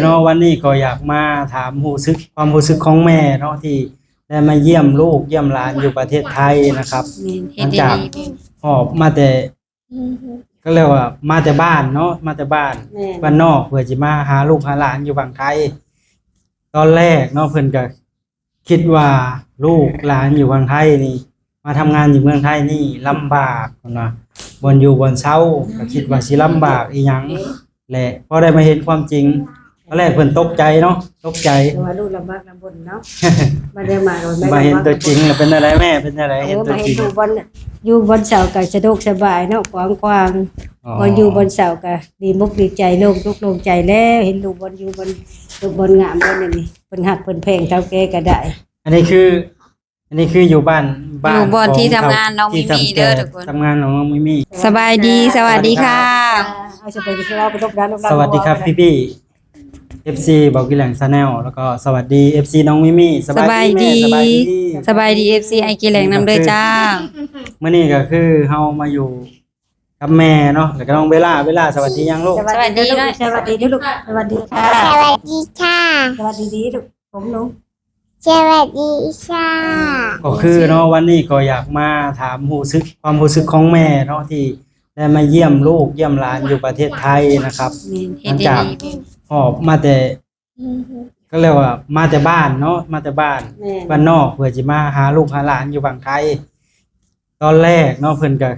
ເນາະ ວັນນີ້ກໍຢາກມາຖາມຮູ້ສຶກ ຄວາມຮູ້ສຶກຂອງແມ່ເນາະ ທີ່ໄດ້ມາຢ້ຽມລູກຢ້ຽມຫຼານຢູ່ປະເທດໄທນະຄັບ. ແມ່ນ ເຮັດດີໆ ຫຼັງຈາກຮອບມາແຕ່ ກໍເອີ້ນວ່າມາແຕ່ບ້ານເນາະ ມາແຕ່ບ້ານ ແມ່ນ ບ້ານນອກ ເພື່ອຊິມາຫາລູກຫາຫຼານຢູ່ຝັ່ງໄທ. ຕອນແລກເນາະ ເພິ່ນກໍຄິດວ່າລູກຫຼານຢູ່ຝັ່ງໄທນີ້ ມາທຳງານຢູ່ເມືອງໄທນີ້ລຳບາກ ເພິ່ນວ່າ ບ່ອນຢູ່ບ່ອນເຊົາ ກໍຄິດວ່າຊິລຳບາກອີ່ຫຍັງ ແລະ ພໍໄດ້ມາເຫັນຄວາມຈິງ ຕອນແລກເພິ່ນຕົກໃຈເນາະ ຕົກໃຈ ເພາະວ່າລູກລຳບາກລຳບົນເນາະ ມາໄດ້ມາກໍ ມາເຫັນຕົວຈິງແລ້ວເປັນຈັ່ງໃດແມ່? ເປັນຈັ່ງໃດ? ເອີ ເຫັນຕົວຈິງ ມາເຫັນຢູ່ບ່ອນ ຢູ່ບ່ອນເຊົາກໍສະດວກສະບາຍເນາະ ກວ້າງຂວາງ. ອໍ ບ່ອນຢູ່ບ່ອນເຊົາກໍດີມົກດີໃຈ ໂລ່ງອົກໂລ່ງໃຈແລ້ວ ເຫັນລູກບ່ອນຢູ່ບ່ອນ ລູກບ່ອນງາມ ບ່ອນອັນນີ້ ເພິ່ນຮັກເພິ່ນແພງເຖົ້າແກ່ກໍໄດ້. ອັນນີ້ຄື ອັນນີ້ຄືຢູ່ບ້ານ ຢູ່ບ່ອນທີ່ທຳງານນ້ອງມີມີເດີທຸກຄົນ ທຳງານຂອງນ້ອງມີມີ. ສະບາຍດີ ສະຫວັດດີຄ່ະ ສະຫວັດດີຄັບ ສະຫວັດດີຄັບພີ່ໆ ເອັຟຊີ ເບົາກີແຫຼງ Channel ແລ້ວກໍສະຫວັດດີ ເອັຟຊີ ນ້ອງມີມີ. ສະບາຍດີ ສະບາຍດີ ສະບາຍດີ ເອັຟຊີ ອ້າຍກີແຫຼງນຳເດີຈ້າ. ມື້ນີ້ກໍຄືເຮົາມາຢູ່ກັບແມ່ເນາະ ແລ້ວກໍນ້ອງເບລາ. ເບລາ ສະຫວັດດີຍັງລູກ? ສະຫວັດດີ ສະຫວັດດີລູກ ສະຫວັດດີຄ່ະ ສະຫວັດດີຄ່ະ ສະຫວັດດີໆລູກ ຜົມໜູ ສະຫວັດດີຄ່ະ. ກໍຄືເນາະ ວັນນີ້ກໍຢາກມາຖາມຮູ້ສຶກ ຄວາມຮູ້ສຶກຂອງແມ່ເນາະ ທີ່ໄດ້ມາຢ້ຽມລູກຢ້ຽມຫຼານຢູ່ປະເທດໄທນະຄັບ. ແມ່ນ ຫຼັງຈາກຮອບມາແຕ່ ກໍເອີ້ນວ່າມາແຕ່ບ້ານເນາະ ມາແຕ່ບ້ານ ແມ່ນ ບ້ານນອກ ເພື່ອຊິມາຫາລູກຫາຫຼານຢູ່ຝັ່ງໄທ. ຕອນແລກເນາະ ເພິ່ນກໍ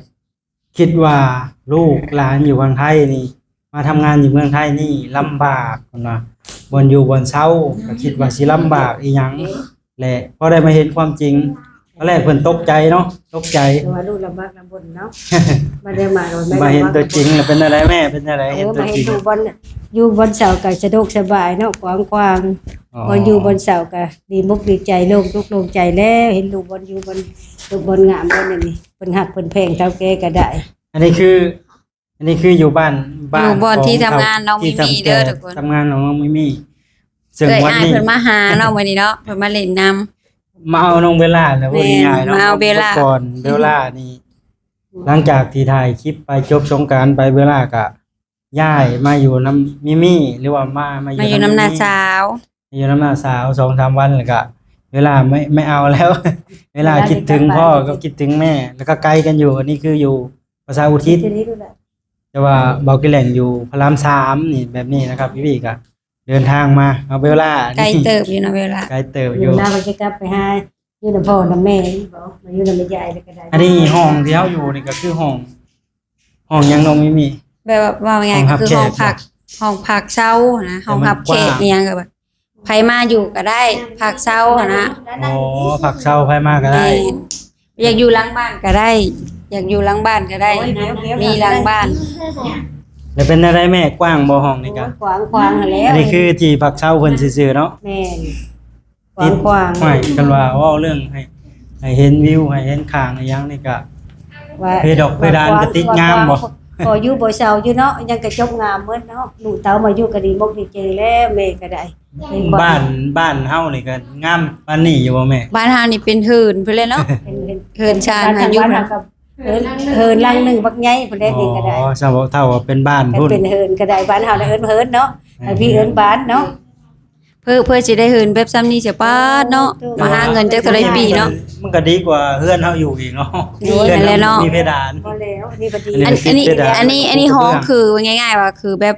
ຄິດວ່າລູກຫຼານຢູ່ຝັ່ງໄທນີ້ ມາທຳງານຢູ່ເມືອງໄທນີ້ລຳບາກ ເພິ່ນວ່າ ບ່ອນຢູ່ບ່ອນເຊົາ ກໍຄິດວ່າຊິລຳບາກອີ່ຫຍັງ ແລະ ພໍໄດ້ມາເຫັນຄວາມຈິງ ຕອນແລກເພິ່ນຕົກໃຈເນາະ ຕົກໃຈ ເພາະວ່າລູກລຳບາກລຳບົນເນາະ ມາໄດ້ມາກໍ ມາເຫັນຕົວຈິງແລ້ວເປັນຈັ່ງໃດແມ່? ເປັນຈັ່ງໃດ? ເຫັນຕົວຈິງ ມາເຫັນຢູ່ບ່ອນ ຢູ່ບ່ອນເຊົາກໍສະດວກສະບາຍເນາະ ກວ້າງຂວາງ. ອໍ ບ່ອນຢູ່ບ່ອນເຊົາກໍດີມົກດີໃຈ ໂລ່ງອົກໂລ່ງໃຈແລ້ວ ເຫັນລູກບ່ອນຢູ່ບ່ອນ ລູກບ່ອນງາມ ບ່ອນອັນນີ້ ເພິ່ນຮັກເພິ່ນແພງເຖົ້າແກ່ກໍໄດ້. ອັນນີ້ຄື ອັນນີ້ຄືຢູ່ບ້ານ ຢູ່ບ່ອນທີ່ທຳງານນ້ອງມີມີເດີທຸກຄົນ ທຳງານຂອງນ້ອງມີມີ. ເຊິ່ງວັນນີ້ເອື້ອຍອ້າຍເພິ່ນມາຫາເນາະ ມື້ນີ້ເນາະ ເພິ່ນມາຫຼິ້ນນຳ ມາເອົານ້ອງເບລາແຫຼະ ເວົ້າງ່າຍໆເນາະ ມາເອົາເບລາ ກ່ອນເບລານີ້ ຫຼັງຈາກທີ່ຖ່າຍຄລິບໄປ ຈົບສົງການໄປ ເບລາກໍຍ້າຍມາຢູ່ນຳມີມີ ຫຼືວ່າມາ ມາຢູ່ນຳນ້າສາວ ຢູ່ນຳນ້າສາວສອງສາມວັນ ແລ້ວກະເວລາໄມ່ ໄມ່ເອົາແລ້ວ ເວລາຄິດເຖິງພໍ່ກັບຄິດເຖິງແມ່ ແລ້ວກໍໄກກັນຢູ່. ອັນນີ້ຄືຢູ່ປະຊາອຸທິດ ແຕ່ວ່າເບົາກີແຫຼງຢູ່ພະລາມສາມນີ້ ແບບນີ້ນະຄັບ ພີ່ໆ ກະເດີນທາງມາ ເອົາເວລາ ໄກເຕີບຢູ່ເນາະ ເວລາ ໄກເຕີບຢູ່ ເວລາກໍຈະກັບໄປຫາ ຢູ່ນຳພໍ່ນຳແມ່ອີກບໍ່ ມາຢູ່ນຳແມ່ຍາຍແລ້ວກໍໄດ້. ອັນນີ້ຫ້ອງທີ່ເຮົາຢູ່ນີ້ກໍຄືຫ້ອງ ຫ້ອງຫຍັງນ້ອງມີມີ? ແບບວ່າ ເວົ້າງ່າຍໆ ກໍຄືຫ້ອງພັກ ຫ້ອງພັກເຊົາຫັ້ນນະ ຫ້ອງຮັບແຂກອີ່ຫຍັງກໍແບບ ໃຜມາຢູ່ກໍໄດ້ ພັກເຊົາຫັ້ນນະ. ອໍ ພັກເຊົາໃຜມາກໍໄດ້ ແມ່ນ ຢາກຢູ່ຫຼັງບ້ານກໍໄດ້ ຢາກຢູ່ຫຼັງບ້ານກໍໄດ້ ມີຫຼັງບ້ານ. ແລ້ວເປັນແນວໃດແມ່ ກວ້າງບໍ່ຫ້ອງນີ້ກະ? ໂອ້ຍ ກວ້າງຂວາງຫັ້ນແຫຼະ ອັນນີ້ຄືທີ່ພັກເຊົາເພິ່ນຊື່ໆເນາະ. ແມ່ນ ກວ້າງຂວາງ ຕິດ ຫ້ວຍ ຄັນວ່າເວົ້າເລື່ອງໃຫ້ ໃຫ້ເຫັນວິວ ໃຫ້ເຫັນຂ້າງອີ່ຫຍັງນີ້ກະ ວ່າ ເພດອກເພດານກະຕິດງາມບໍ່? ພໍຢູ່ບໍ່ເຊົາຢູ່ເນາະ ຍັງກະຈົບງາມໝົດເນາະ ລູກເຕົ້າມາຢູ່ກະດີມົກດີໃຈແລ້ວ ແມ່ກະໄດ້. ບ້ານ ບ້ານເຮົານີ້ກະງາມປານນີ້ຢູ່ບໍ່ແມ່? ບ້ານເຮົານີ້ເປັນເຮືອນພຸ້ນແຫຼະເນາະ ເປັນເຮືອນ ເຮືອນຊານ ບ້ານເຮົາຢູ່ ບ້ານເຮົາກະເຮືອນ ເຮືອນຫຼັງໜຶ່ງບັກໃຫຍ່ພຸ້ນແຫຼະ. ອໍ ນີ້ກະໄດ້ ສຳເທົ່າວ່າເປັນບ້ານພຸ້ນ ເປັນເຮືອນກະໄດ້ ບ້ານເຮົາລະເອີ້ນເຮືອນເນາະ ໃຫ້ພີ່ເອີ້ນບ້ານເນາະ. ເພື່ອ ເພື່ອຊິໄດ້ເຮືອນແບບຊ່ຳນີ້ສະປາດເນາະ ໂອ້ ມາຫາເງິນຈັກເທົ່າໃດປີເນາະ ມັນກະດີກວ່າເຮືອນເຮົາຢູ່ອີກເນາະ. ໂອ້ຍ ເຮືອນເຮົາມີເພດານ ພໍແລ້ວ ອັນນີ້ກະດີ. ອັນ ອັນນີ້ ອັນນີ້ ອັນນີ້ຫ້ອງຄືວ່າງ່າຍໆວ່າຄືແບບ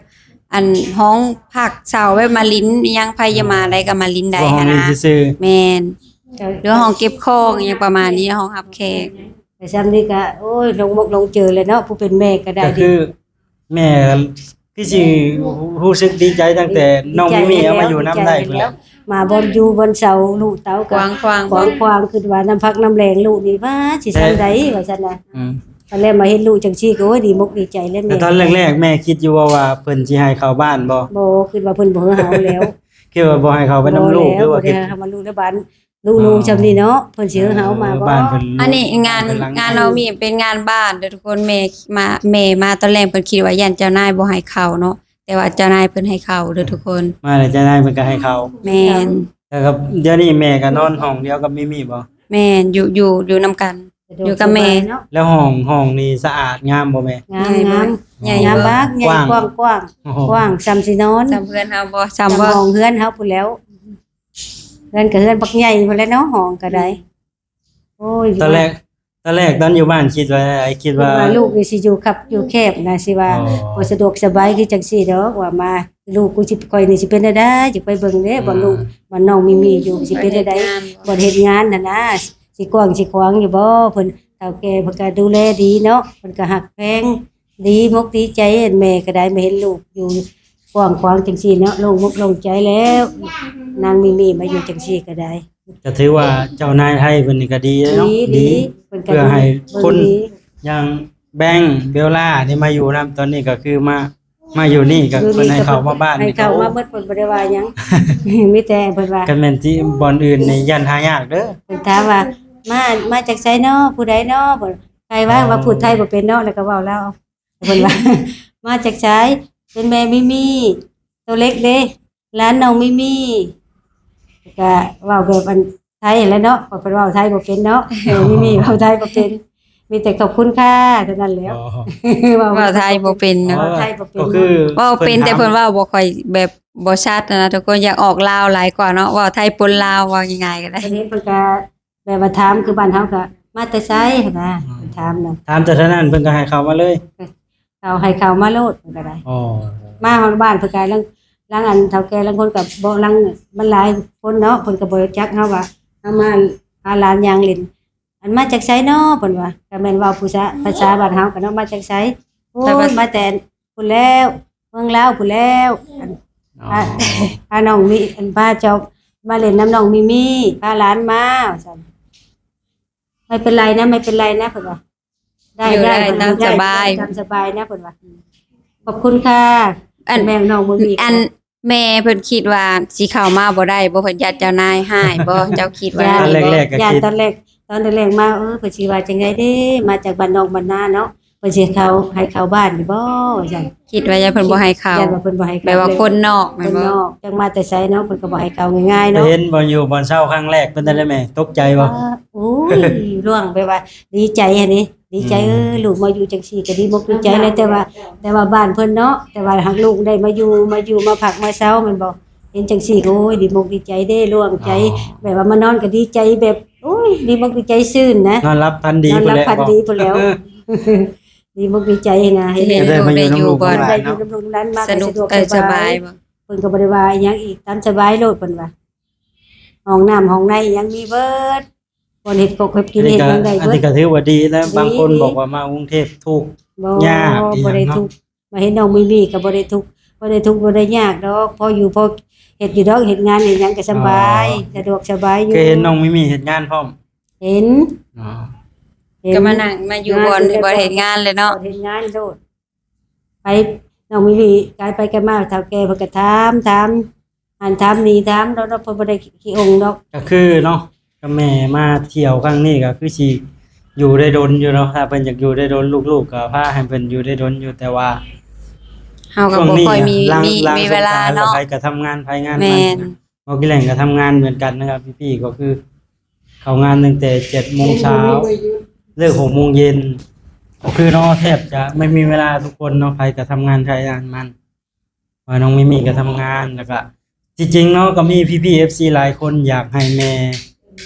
ອັນຫ້ອງພັກເຊົາແບບມາຫຼິ້ນອີ່ຫຍັງ ໃຜຢາກມາໃດກະມາຫຼິ້ນໄດ້ຫັ້ນນະ. ຫ້ອງຫຼິ້ນຊື່ໆ ແມ່ນ ຫຼືຫ້ອງເກັບຂອງອີ່ຫຍັງປະມານນີ້ ຫ້ອງຮັບແຂກ. ແຕ່ຊ່ຳນີ້ກະ ໂອ້ຍ ລົງມົກລົງເຈີແຫຼະເນາະ ຜູ້ເປັນແມ່ກະໄດ້ ກະຄື ແມ່ຄືຊິຮູ້ສຶກດີໃຈຕັ້ງແຕ່ນ້ອງມີມີເອົາມາຢູ່ນຳໄດ້ພຸ້ນແຫຼະ ມາບ່ອນຢູ່ບ່ອນເຊົາ ລູກເຕົ້າກະກວ້າງຂວາງ ກວ້າງຂວາງ ຄິດວ່ານ້ຳພັກນ້ຳແຮງລູກນີ້ວ່າຊິຊ່ຳໃດວ່າຊັ້ນນະ. ອືມ ຕອນແລກມາເຫັນລູກຈັ່ງຊີ້ກະ ໂອ້ຍ ດີມົກດີໃຈແລ້ວ. ແຕ່ຕອນແລກໆ ແມ່ຄິດຢູ່ບໍ່ວ່າເພິ່ນຊິໃຫ້ເຂົ້າບ້ານບໍ່? ບໍ່ ຄິດວ່າເພິ່ນບໍ່ໃຫ້ເຮົາແລ້ວ ຄິດວ່າບໍ່ໃຫ້ເຂົ້າໄປນຳລູກ ຫຼືວ່າຄິດ ເຂົ້າມາລູກໃນບ້ານ ລູກໆ ເອີ ຊ່ຳນີ້ເນາະ ເພິ່ນຊິເອົາເຮົາມາບໍ່? ເອີ ບ້ານເພິ່ນ ອັນນີ້ງານ ເປັນຫຼັງ ງານນ້ອງມີເປັນງານບ້ານເດີທຸກຄົນ ແມ່ມາ ແມ່ມາຕອນແລກເພິ່ນຄິດວ່າຢ້ານເຈົ້ານາຍບໍ່ໃຫ້ເຂົ້າເນາະ ແຕ່ວ່າເຈົ້ານາຍເພິ່ນໃຫ້ເຂົ້າເດີທຸກຄົນ ມາແລ້ວເຈົ້ານາຍເພິ່ນກະໃຫ້ເຂົ້າ. ແມ່ນ ແລ້ວກໍດຽວນີ້ແມ່ກະນອນຫ້ອງດຽວກັບມີມີບໍ່? ແມ່ນ ຢູ່ ຢູ່ ຢູ່ນຳກັນ. ສະດວກ ຢູ່ກັບແມ່ ສະບາຍເນາະ. ແລ້ວຫ້ອງ ຫ້ອງນີ້ສະອາດງາມບໍ່ແມ່? ງາມ ໃຫຍ່ບໍ່? ງາມ ໃຫຍ່ ງາມ ກວ້າງ ກວ້າງ ໂອ້ໂຫ ກວ້າງ ສ່ຳຊິນອນ ສ່ຳເຮືອນເຮົາບໍ່? ສ່ຳ ສ່ຳ ບໍ່? ຫ້ອງເຮືອນເຮົາພຸ້ນແລ້ວ ເຮືອນກໍເຮືອນບັກໃຫຍ່ພຸ້ນແຫຼະເນາະ ຫ້ອງກໍໄດ້. ອືມ ໂອ້ຍ ຕອນແລກ ຕອນແລກຕອນຢູ່ບ້ານຄິດວ່າ ຄິດວ່າ ຄິດວ່າລູກນີ້ຊິຢູ່ຄັບຢູ່ແຄບນະ ຊິວ່າ ອໍ ບໍ່ສະດວກສະບາຍຄືຈັ່ງຊີ້ດອກ ວ່າມາ ລູກກູຊິ ຂ້ອຍນີ້ຊິເປັນແນວໃດ ຈະໄປເບິ່ງເດ້ ອ່າ ບ່ອນລູກ ບ່ອນນ້ອງມີມີຢູ່ ຊິເປັນແນວໃດ ບ່ອນເຮັດງານຫັ້ນນະ ຊິກວ້າງຊິຂວາງຢູ່ບໍ່. ເພິ່ນ ເຖົ້າແກ່ເພິ່ນກໍດູແລດີເນາະ ເພິ່ນກໍຮັກແພງ ດີມົກດີໃຈ ອັນແມ່ກໍໄດ້ມາເຫັນລູກຢູ່ກວ້າງຂວາງຈັ່ງຊີ້ເນາະ ໂລ່ງມົກໂລ່ງໃຈແລ້ວ ນາງມີມີມາຢູ່ຈັ່ງຊີ້ກໍໄດ້. ກໍຖືວ່າເຈົ້ານາຍໄທເພິ່ນນີ້ກໍດີເນາະ ດີ ດີ ດີ ເພິ່ນກໍ ເພື່ອໃຫ້ ເບິ່ງ ຄົນ ດີ ຢ່າງແບງ ເບວລານີ້ມາຢູ່ນຳ ຕອນນີ້ກໍຄືມາ ມາຢູ່ນີ້ກໍ ຢູ່ນີ້ ເພິ່ນໃຫ້ເຂົ້າມາບ້ານ ໃຫ້ເຂົ້າມາເບິດ ກໍ ໂອ້ ເພິ່ນບໍ່ໄດ້ວ່າຫຍັງ ມີແຕ່ເພິ່ນວ່າ ຄັນແມ່ນທີ່ບ່ອນອື່ນນີ້ຢ້ານຫາຍາກເດີ. ເພິ່ນຖາມວ່າ ມາ ມາຈາກໃສເນາະ ຜູ້ໃດເນາະ ເພິ່ນ ໃຜວ່າ ອໍ ວ່າພູດໄທບໍ່ເປັນເນາະ ແລ້ວກໍເວົ້າລາວ ເພິ່ນວ່າ ມາຈາກໃສ ເປັນແມ່ມີມີ ໂຕເລັກເດ້ ຫຼານນ້ອງມີມີ ກໍເວົ້າແບບອັນໄທຫັ້ນແຫຼະເນາະ ເພາະເພິ່ນເວົ້າໄທບໍ່ເປັນເນາະ ເອີ ມີມີເວົ້າໄທບໍ່ເປັນ ມີແຕ່ຂອບຄຸນຄ່ະເທົ່ານັ້ນແຫຼ້ວ. ອໍ ເວົ້າ ເວົ້າໄທບໍ່ເປັນເນາະ ເວົ້າໄທບໍ່ເປັນ ກໍຄື ເວົ້າເປັນ ເພິ່ນຖາມ ແຕ່ເພິ່ນເວົ້າບໍ່ຄ່ອຍແບບບໍ່ຊັດນະ ທຸກຄົນ ຢາກອອກລາວຫຼາຍກວ່າເນາະ ເວົ້າໄທປົນລາວ ເວົ້າງ່າຍໆກໍໄດ້. ເພິ່ນເຫັນເພິ່ນກໍ ແບບວ່າຖາມຄືບ້ານເຮົາກໍ ມາແຕ່ໃສຫັ້ນນະ ອືມ ເພິ່ນຖາມນະ ຖາມແຕ່ເທົ່ານັ້ນເພິ່ນກໍໃຫ້ເຂົ້າມາເລີຍ ເຂົາໃຫ້ເຂົ້າມາໂລດເພິ່ນກໍໄດ້. ອໍ ມາຮອດບ້ານເພິ່ນກໍລາງ ລາງອັນເຖົ້າແກ່ລາງຄົນກໍບໍ່ ລາງ ມັນຫຼາຍຄົນເນາະ ເພິ່ນກໍບໍ່ຮູ້ຈັກເຮົາວ່າເຮົາມາ ພາຫຼານຍ່າງຫຼິ້ນ ອັນມາຈາກໃສເນາະ ເພິ່ນວ່າ ກໍແມ່ນເວົ້າພາສາ ພາສາບ້ານເຮົາກໍເນາະ ມາຈາກໃສ ໂອ້ຍ ມາແຕ່ ພຸ້ນແລ້ວ ເມືອງລາວພຸ້ນແລ້ວ ອັນ ອໍ ພາ ພານ້ອງມີ ອັນ ພາເຈົ້າມາຫຼິ້ນນຳນ້ອງມີມີ ພາຫຼານມາ ວ່າຊັ້ນ. ໄມ່ເປັນໄລນະ ໄມ່ເປັນໄລນະ ເພິ່ນວ່າ ໄດ້ ຢູ່ໄດ້ ໄດ້ ຕາມສະບາຍ ຕາມສະບາຍນະ ເພິ່ນວ່າ. ຂອບຄຸນຄ່ະ ອັນ ແມ່ນ້ອງບໍ່ມີ ອັນ ແມ່ເພິ່ນຄິດວ່າຊິເຂົ້າມາບໍ່ໄດ້ບໍ່ ເພິ່ນຢ້ານເຈົ້ານາຍຮ້າຍບໍ່ ເຈົ້າຄິດວ່າ ຢ້ານ ຕອນແລກໆກໍ ຢ້ານ ຄິດ ຕອນແລກ ຕອນແລກໆມາ ເອີ ເພິ່ນຊິວ່າຈັ່ງໃດເດ້ ມາຈາກບ້ານນອກບ້ານນາເນາະ ເພິ່ນຊິເຂົ້າ ໃຫ້ເຂົ້າບ້ານຢູ່ບໍ່ ວ່າຊັ້ນ. ຄິດວ່າຢ້ານເພິ່ນບໍ່ໃຫ້ເຂົ້າ ຢ້ານວ່າເພິ່ນບໍ່ໃຫ້ເຂົ້າ ແບບວ່າຄົນນອກແມ່ນບໍ່ ຄົນນອກ ຈັກມາແຕ່ໃສເນາະ ເພິ່ນກໍບໍ່ໃຫ້ເຂົ້າງ່າຍໆ ໄປເຫັນ ເນາະ ບ່ອນຢູ່ບ່ອນເຊົາຄັ້ງແລກເປັນຈັ່ງໃດແມ່ ຕົກໃຈບໍ່? ໂອ້ຍ ລ່ວງ ແບບວ່າດີໃຈຫັ້ນເດ ດີໃຈ ອືມ ເອີ ລູກມາຢູ່ຈັ່ງຊີ້ກໍດີມົກດີໃຈແຫຼະ ແຕ່ວ່າ ແຕ່ວ່າບ້ານເພິ່ນເນາະ ແຕ່ວ່າຫາກລູກໄດ້ມາຢູ່ ມາຢູ່ ມາພັກມາເຊົາແມ່ນບໍ່ ເຫັນຈັ່ງຊີ້ກໍ ໂອ້ຍ ດີມົກດີໃຈເດ້ ໂລ່ງໃຈ ອໍ ແບບວ່າມານອນກໍດີໃຈ ແບບ ໂອ້ຍ ດີມົກດີໃຈຊື່ນນະ ນອນຫຼັບຝັນດີ ນອນຫຼັບຝັນດີພຸ້ນແຫຼ້ວ ພຸ້ນແຫຼ້ວ ດີມົກດີໃຈນະ ເຫັນ ເຫັນລູກໄດ້ຢູ່ບ້ານ ໄດ້ຢູ່ນຳລູກນຳຫຼານມາ ສະດວກ ກໍສະດວກ ເອີ ສະບາຍ ສະບາຍບໍ່ ເພິ່ນກໍບໍ່ໄດ້ວ່າຫຍັງອີກ ຕາມສະບາຍໂລດ ເພິ່ນວ່າ ຫ້ອງນ້ຳຫ້ອງໃນຫຍັງມີເບິດ ບ່ອນເຮັດກົກເຮັດກິນ ເຮັດຫຍັງໄດ້ເບິດ ອັນນີ້ກໍຖືວ່າດີນະ ດີ ບາງຄົນ ດີ ບອກວ່າມາກຸງເທບທຸກ ບໍ່ ຍາກ ບໍ່ໄດ້ທຸກ ມາເຫັນນ້ອງມີມີກໍບໍ່ໄດ້ທຸກ ບໍ່ໄດ້ທຸກບໍ່ໄດ້ຍາກດອກ ພໍຢູ່ພໍເຮັດຢູ່ດອກ ເຮັດງານເຮັດຫຍັງກໍສະບາຍ ອໍ ສະດວກສະບາຍຢູ່ ເຄີຍເຫັນນ້ອງມີມີເຮັດງານພ້ອມ ເຫັນ ອໍ ເຫັນ ກໍມານັ່ງ ມາຢູ່ບ່ອນ ບ່ອນເຮັດງານເລີຍເນາະ ບ່ອນເຮັດງານໂລດ ໄປ ນ້ອງມີມີ ກາຍໄປກາຍມາ ເຖົ້າແກ່ເພິ່ນກໍຖາມ ຖາມ ອັນຖາມນີ້ຖາມໂລດເນາະ ເພິ່ນບໍ່ໄດ້ຂີ້ອົງດອກ ກໍຄືເນາະ ກັບແມ່ມາທ່ຽວຄັ້ງນີ້ກໍຄືຊິຢູ່ໄດ້ດົນຢູ່ເນາະ ຖ້າເພິ່ນຢາກຢູ່ໄດ້ດົນ ລູກໆກໍພາໃຫ້ເພິ່ນຢູ່ໄດ້ດົນຢູ່ ແຕ່ວ່າເຮົາກໍບໍ່ຄ່ອຍມີ ມີ ມີເວລາເນາະ ໃຜກໍທຳງານໃຜງານມັນ ແມ່ນ ເຮົາກິແຫຼງກໍທຳງານເໝືອນກັນນະຄັບ ພີ່ໆ ກໍຄືເຂົ້າງານຕັ້ງແຕ່ເຈັດໂມງເຊົ້າ ເລີກຫົກໂມງເຢັນ ກໍຄືເນາະ ແທບຈະໄມ່ມີເວລາ ທຸກຄົນເນາະ ໃຜກໍທຳງານໃຜງານມັນ ວ່ານ້ອງມີມີກໍທຳງານ ແລ້ວກໍທີ່ຈິງເນາະ ກໍມີພີ່ໆ ເອັຟຊີ ຫຼາຍຄົນຢາກໃຫ້ແມ່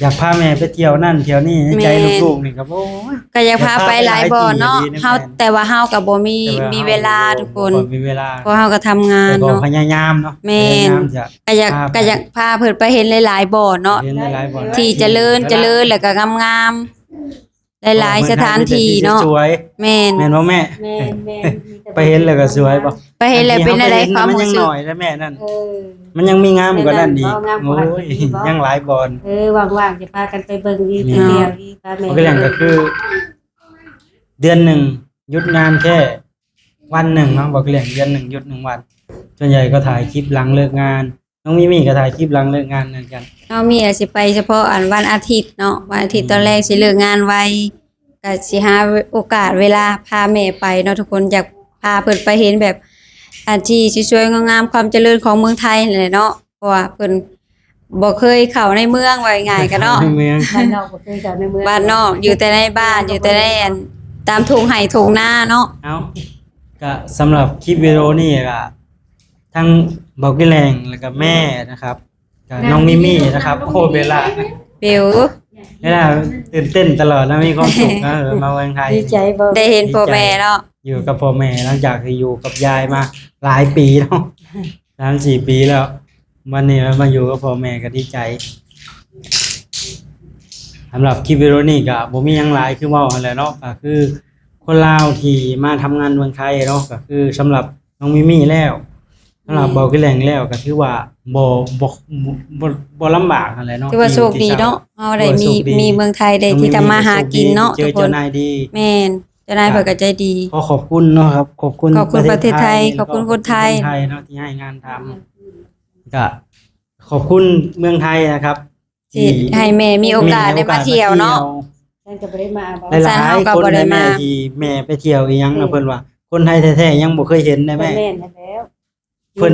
ຢາກພາແມ່ໄປທ່ຽວນັ້ນທ່ຽວນີ້ ໃນໃຈ ແມ່ນ ລູກໆນີ້ກໍ ໂອ້ຍ ກໍຢາກພາໄປຫຼາຍບ່ອນເນາະ ຢາກພາໄປຫຼາຍທີ່ອີ່ຫຼີ ເຮົາ ແຕ່ວ່າເຮົາກໍບໍ່ມີ ແຕ່ວ່າເຮົາ ມີເວລາ ບໍ່ ທຸກຄົນ ບໍ່ມີເວລາ ເພາະເຮົາກໍທຳງານ ແຕ່ກໍ ເນາະ ພະຍາຍາມເນາະ ແມ່ນ ພະຍາຍາມຈະ ກໍຢາກ ພາ ກໍຢາກພາເພິ່ນໄປເຫັນຫຼາຍໆບ່ອນເນາະ ເຫັນຫຼາຍໆບ່ອນ ທີ່ຈະເລີນ ຈະເລີນ ແລ້ວກໍງາມໆ ຫຼາຍໆສະຖານທີ່ເນາະ ແມ່ນ ແມ່ນບໍ່ແມ່? ແມ່ນໆ ໄປເຫັນແລ້ວກໍສວຍບໍ່? ໄປເຫັນແລ້ວເປັນແນວໃດຄວາມຮູ້ສຶກ? ມັນຍັງນ້ອຍເດ້ແມ່ນັ້ນ ເອີ ມັນຍັງມີງາມກວ່ານັ້ນອີກ ໂອ້ຍ ຍັງຫຼາຍບ່ອນ ເອີ ວ່າງໆຈະພາກັນໄປເບິ່ງອີກ ໄປທ່ຽວອີກ ພາແມ່ ເວົ້າຄືແຫຼງກໍຄື ເດືອນໜຶ່ງຢຸດງານແຄ່ວັນໜຶ່ງເນາະ ເວົ້າຄືແຫຼງ ເດືອນໜຶ່ງຢຸດໜຶ່ງວັນ ສ່ວນໃຫຍ່ກໍຖ່າຍຄລິບຫຼັງເລີກງານ ນ້ອງມີມີກໍຖ່າຍຄລິບຫຼັງເລີກງານເໝືອນກັນ ນ້ອງມີອາດຊິໄປສະເພາະອັນວັນອາທິດເນາະ ວັນອາທິດ ອືມ ຕອນແລງຊິເລີກງານໄວ ກໍຊິຫາໂອກາດເວລາພາແມ່ໄປເນາະ ທຸກຄົນ ຢາກພາເພິ່ນໄປເຫັນແບບ ອັນທີ່ສວຍໆງາມໆ ຄວາມຈະເລີນຂອງເມືອງໄທຫັ້ນແຫຼະເນາະ ເພາະວ່າເພິ່ນ ບໍ່ເຄີຍເຂົ້າໃນເມືອງ ເວົ້າງ່າຍໆ ກະເນາະ ໃນເມືອງ ບ້ານນອກ ບໍ່ເຄີຍເຂົ້າໃນເມືອງ ບ້ານນອກ ຢູ່ແຕ່ໃນບ້ານ ຢູ່ແຕ່ໃນ ອັນ ຕາມທົ່ງໄຮ່ທົ່ງນາເນາະ. ເອົ້າ ກະສຳລັບຄລິບວິດີໂອນີ້ກະ ທັງເບົາກີ່ແຫຼງ ແລ້ວກະແມ່ນະຄັບ ກະນ້ອງມີມີນະຄັບ ໂອ້ ເວລາ ເບວ ເວລາຕື່ນເຕັ້ນຕະຫຼອດ ແລ້ວມີຄວາມສຸກນະ ເອີ ມາເມືອງໄທ ດີໃຈບໍ່ ໄດ້ເຫັນພໍ່ແມ່ເນາະ ຢູ່ກັບພໍ່ແມ່ ຫຼັງຈາກທີ່ຢູ່ກັບຍາຍມາຫຼາຍປີເນາະ ສາມສີ່ປີແລ້ວ ວັນນີ້ມາຢູ່ກັບພໍ່ແມ່ກະດີໃຈ. ສຳລັບຄລິບວິດີໂອນີ້ກະບໍ່ມີຫຍັງຫຼາຍ ຄືເວົ້າຫັ້ນແຫຼະເນາະ ກະຄືຄົນລາວທີ່ມາທຳງານເມືອງໄທເນາະ ກະຄືສຳລັບນ້ອງມີມີແລ້ວ ສຳລັບເບົາກີ່ແຫຼງແລ້ວ ກະຖືວ່າບໍ່ ບໍ່ ບໍ່ ບໍ່ລຳບາກຫັ້ນແຫຼະເນາະ ຖືວ່າໂຊກດີເນາະ ເຮົາໄດ້ມີ ມີເມືອງໄທໄດ້ທີ່ທຳມາຫາກິນເນາະ ເຈີເຈົ້ານາຍດີ ແມ່ນ ເຈົ້ານາຍເພິ່ນກະໃຈດີ. ຂໍຂອບຄຸນເນາະຄັບ ຂອບຄຸນ ຂອບຄຸນປະເທດໄທ ຂອບຄຸນຄົນໄທເນາະ ທີ່ໃຫ້ງານທຳ ກະຂອບຄຸນເມືອງໄທນະຄັບ ທີ່ໃຫ້ແມ່ມີໂອກາດໄດ້ມາທ່ຽວເນາະ ສັນກະບໍ່ໄດ້ມາ ຫຼາຍໆຄົນໄດ້ແມ່ ທີ່ແມ່ໄປທ່ຽວອີ່ຫຍັງນະ ເພິ່ນວ່າຄົນໄທແທ້ໆຍັງບໍ່ເຄີຍເຫັນໄດ້ແມ່ ແມ່ນແລ້ວ ເພິ່ນ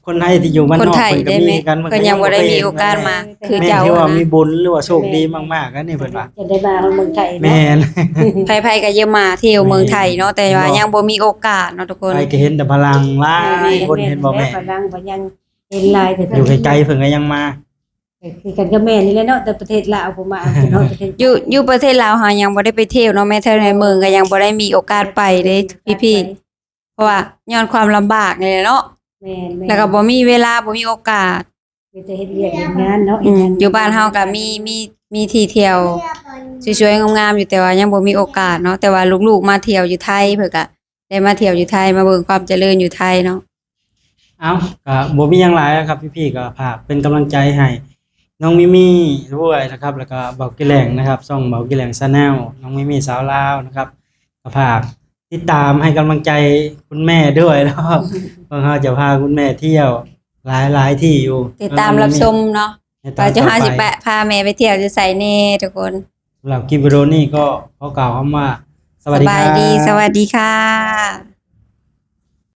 ຄົນໄທທີ່ຢູ່ບ້ານນອກ ຄົນໄທ ເພິ່ນກະມີຄືກັນ ເພິ່ນຍັງບໍ່ໄດ້ມີໂອກາດມາຄືເຈົ້າ ຖືວ່າມີບຸນ ຫຼືວ່າໂຊກດີມາກໆ ອັນນີ້ເພິ່ນວ່າ ຈະໄດ້ມາເມືອງໄທ ແມ່ນ ໃຜໆກະຢາກມາທ່ຽວເມືອງໄທເນາະ ແຕ່ວ່າຍັງບໍ່ມີໂອກາດເນາະທຸກຄົນ ໃຜກະເຫັນແຕ່ຝຣັ່ງຫຼາຍຄົນ ເຫັນບໍ່ແມ່ ຝຣັ່ງເພິ່ນຍັງເຫັນຫຼາຍ ຢູ່ໄກໆເພິ່ນກະຍັງມາ ຄືກັນກັບແມ່ນີ້ແຫຼະເນາະ ແຕ່ປະເທດລາວພຸ້ນມາ ຢູ່ ຢູ່ປະເທດລາວເຮົາຍັງບໍ່ໄດ້ໄປທ່ຽວເນາະ ແມ້ແຕ່ໃນເມືອງກະຍັງບໍ່ໄດ້ມີໂອກາດໄປເດ້ພີ່ໆ ເພາະວ່າຍ້ອນຄວາມລຳບາກນີ້ແຫຼະເນາະ ແມ່ນໆ ແລ້ວກະບໍ່ມີເວລາ ບໍ່ມີໂອກາດ ມີແຕ່ເຮັດວຽກເຮັດງານເນາະ ອືມ ເຮັດງານ ຢູ່ບ້ານເຮົາກະມີ ມີ ມີທີ່ທ່ຽວສວຍໆງາມໆຢູ່ ແຕ່ວ່າຍັງບໍ່ມີໂອກາດເນາະ ແຕ່ວ່າລູກໆມາທ່ຽວຢູ່ໄທ ເພິ່ນກະ ໄດ້ມາທ່ຽວຢູ່ໄທ ມາເບິ່ງຄວາມຈະເລີນຢູ່ໄທເນາະ. ເອົ້າ ກະບໍ່ມີຫຍັງຫຼາຍແລ້ວຄັບ ພີ່ໆ ກະຝາກເປັນກຳລັງໃຈໃຫ້ນ້ອງມີມີດ້ວຍນະຄັບ ແລ້ວກະເບົາກີ່ແຫຼງນະຄັບ ຊ່ອງເບົາກີ່ແຫຼງ Channel ນ້ອງມີມີສາວລາວນະຄັບ ກະຝາກຕິດຕາມໃຫ້ກຳລັງໃຈຄຸນແມ່ດ້ວຍເນາະ ພວກເຮົາຈະພາຄຸນແມ່ທ່ຽວຫຼາຍໆທີ່ຢູ່ ຕິດຕາມຮັບຊົມເນາະ ວ່າເຮົາຊິໄປ ພາແມ່ໄປທ່ຽວຢູ່ໃສແດ່ທຸກຄົນ. ສຳລັບຄລິບວິດີໂອນີ້ກໍຂໍກ່າວຄຳວ່າ ສະບາຍດີ ສະຫວັດດີ ສະຫວັດດີຄ່ະ.